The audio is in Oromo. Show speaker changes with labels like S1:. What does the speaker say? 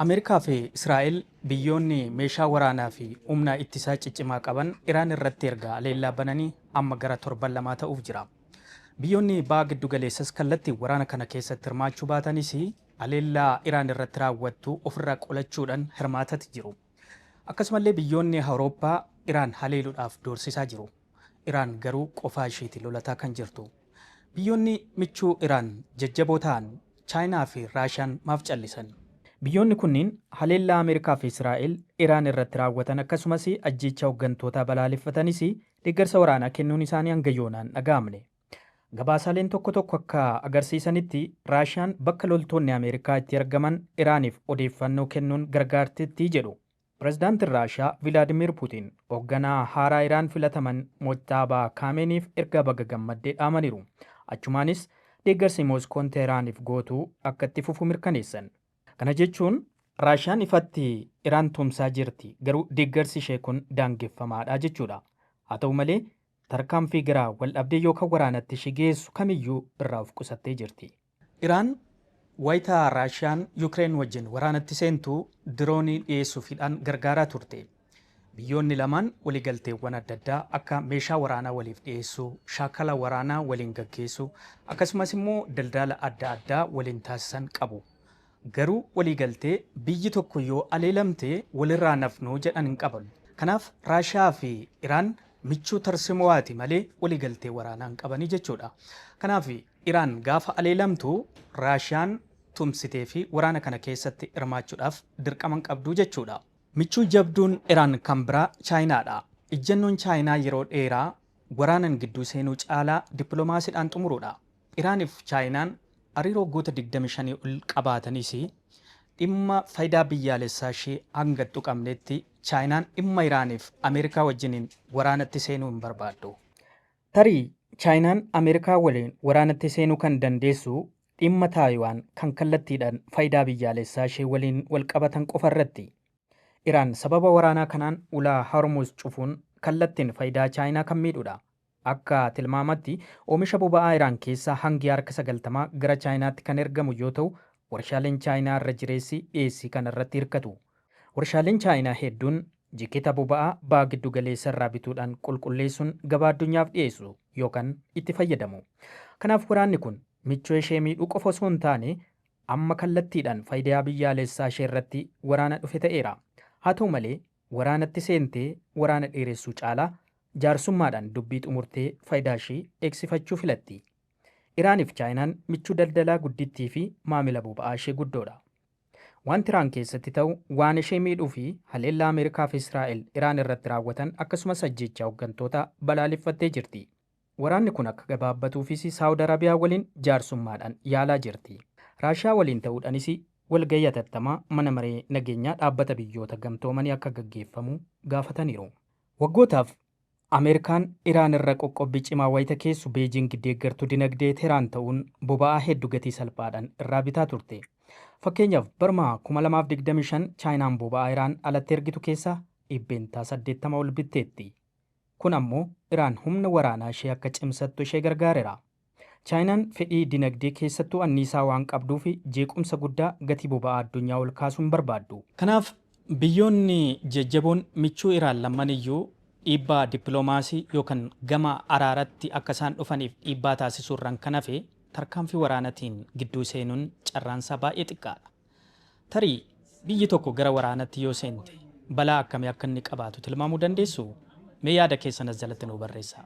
S1: Ameerikaa fi Israa'el biyyoonni meeshaa waraanaa fi humna ittisaa ciccimaa qaban Iraan irratti erga haleellaa bananii amma gara torban 2 ta'uuf jira. Biyyoonni baha giddugaleessas kallattiin waraana kana keessatti hirmaachuu baatanis haleellaa Iraan irratti raawwattu ofirraa qolachuudhaan hirmaatati jiru. Akkasumallee biyyoonni Awurooppaa Iraan haleeluudhaaf doorsisaa jiru. Iraan garuu qofaa isheeti lolataa kan jirtu. Biyyoonni michuu Iraan jajjaboo ta'an Chaayinaa fi Raashiyaan maaf callisan? Biyyoonni kunniin haleellaa Ameerikaa fi Israa'el Iraan irratti raawwatan akkasumas ajjeechaa hoggantootaa balaaleffatanis deeggarsa waraanaa kennuun isaanii hanga yoonaa hin dhaga'amne. Gabaasaaleen tokko tokko akka agarsiisanitti Raashiyaan bakka loltoonni Ameerikaa itti argaman Iraaniif odeeffannoo kennuun gargaarteetti jedhu. Pirezidaantiin Raashiyaa Vilaadimiir Putiin hoogganaa haaraa Iraan filataman Mojtaabaa Kaameeniif ergaa baga gammaddee dhaamaniiru. Achumaanis deeggarsi Mooskoon Teehraaniif gootu akka itti fufu mirkaneessan. Kana jechuun Raashiyaan ifatti Iraan tumsaa jirti, garuu deeggarsi ishee kun daangeffamaadha jechuudha. Haa ta'u malee tarkaanfii gara waldhabdee yookaan waraanatti ishee geessu kamiyyuu irraa of qusattee jirti. Iraan wayita Raashiyaan Yukireen wajjin waraanatti seentu diroonii dhiyeessuufiidhaan gargaaraa turte. Biyyoonni lamaan waliigalteewwan adda addaa akka meeshaa waraanaa waliif dhiyeessuu, shaakala waraanaa waliin gaggeessuu, akkasumas immoo daldala adda addaa waliin taasisan qabu. Garuu waliigaltee biyyi tokko yoo aleelamte walirraa nafnu jedhan hin qaban. Kanaaf Raashiyaa fi Iraan michuu tarsiimowaati malee waliigaltee waraanaa hin qabanii jechuudha. Kanaaf Iraan gaafa aleelamtu Raashiyaan tumsitee fi waraana kana keessatti hirmaachuudhaaf dirqama hin qabdu jechuudha. Michuu jabduun Iraan kan biraa Chaayinaadha. Ijjannoon Chaayinaa yeroo dheeraa waraanan gidduu seenuu caalaa dippiloomaasiidhaan xumuruudha. Iraaniif Chaayinaan hariiroo waggoota 25 ol qabaatanis dhimma faayidaa biyyaalessaa ishee hanga hin tuqamnetti Chaayinaan dhimma Iraaniif Ameerikaa wajjiniin waraanatti seenuu hin barbaaddu. Tarii Chaayinaan Ameerikaa waliin waraanatti seenuu kan dandeessu dhimma Taayiwaan kan kallattiidhaan faayidaa biyyaalessaa ishee waliin walqabatan qofa irratti. Iraan sababa waraanaa kanaan ulaa Hormuz cufuun kallattiin faayidaa Chaayinaa kan miidhudha. Akka tilmaamatti oomisha boba'aa Iraan keessaa hangi harka 90 gara Chaayinaatti kan ergamu yoo ta'u, warshaaleen Chaayinaa irra jireessi dhiyeessii kana irratti hirkatu. Warshaaleen Chaayinaa hedduun jikita boba'aa baha giddu galeessa irraa bituudhaan qulqulleessuun gabaa addunyaaf dhiyeessu yookaan itti fayyadamu. Kanaaf waraanni kun michuu ishee miidhuu qofa osoo hin taane amma kallattiidhaan faayidaa biyyaalessaa ishee irratti waraana dhufe ta'eera. Haa ta'u malee waraanatti seentee waraana dheeressuu caalaa jaarsummaadhaan dubbii xumurtee faayidaa ishee eegsifachuu filatti. Iraaniif Chaayinaan michuu daldalaa guddittii fi maamila boba'aa ishee guddoodha. Wanti Iraan keessatti ta'u waan ishee miidhuu fi haleellaa Ameerikaa fi Israa'el Iraan irratti raawwatan akkasumas ajjeechaa hooggantoota balaaleffattee jirti. Waraanni kun akka gabaabbatuufis Saawud Arabiyaa waliin jaarsummaadhaan yaalaa jirti. Raashiyaa waliin ta'uudhaanis walgahii hatattamaa mana maree nageenyaa dhaabbata biyyoota gamtoomanii akka gaggeeffamu gaafataniiru. Waggootaaf Ameerikaan Iraan irra qoqqobbii cimaa wayita keessu Beejiing deeggartuu dinagdee Tehraan ta'uun boba'aa hedduu gatii salphaadhaan irraa bitaa turte. Fakkeenyaaf baruma 2025 Chaayinaan boba'aa Iraan alatti ergitu keessaa 80% ol bitteetti. Kun ammoo Iraan humna waraanaa ishee akka cimsattu ishee gargaareera. Chaayinaan fedhii dinagdee keessattuu anniisaa waan qabduuf jeequmsa guddaa gatii boba'aa addunyaa ol kaasuu hin barbaaddu. Kanaaf biyyoonni jajjaboon michuu Iraan lamman iyyuu dhiibbaa dippiloomaasii yookaan gama araaratti akka isaan dhufaniif dhiibbaa taasisuu irraan kan hafe tarkaanfii waraanatiin gidduu seenuun carraansaa baay'ee xiqqaadha. Tarii biyyi tokko gara waraanatti yoo seente balaa akkamii akka inni qabaatu tilmaamuu dandeessuu? Mee yaada keessan as jalatti nuu barreessaa.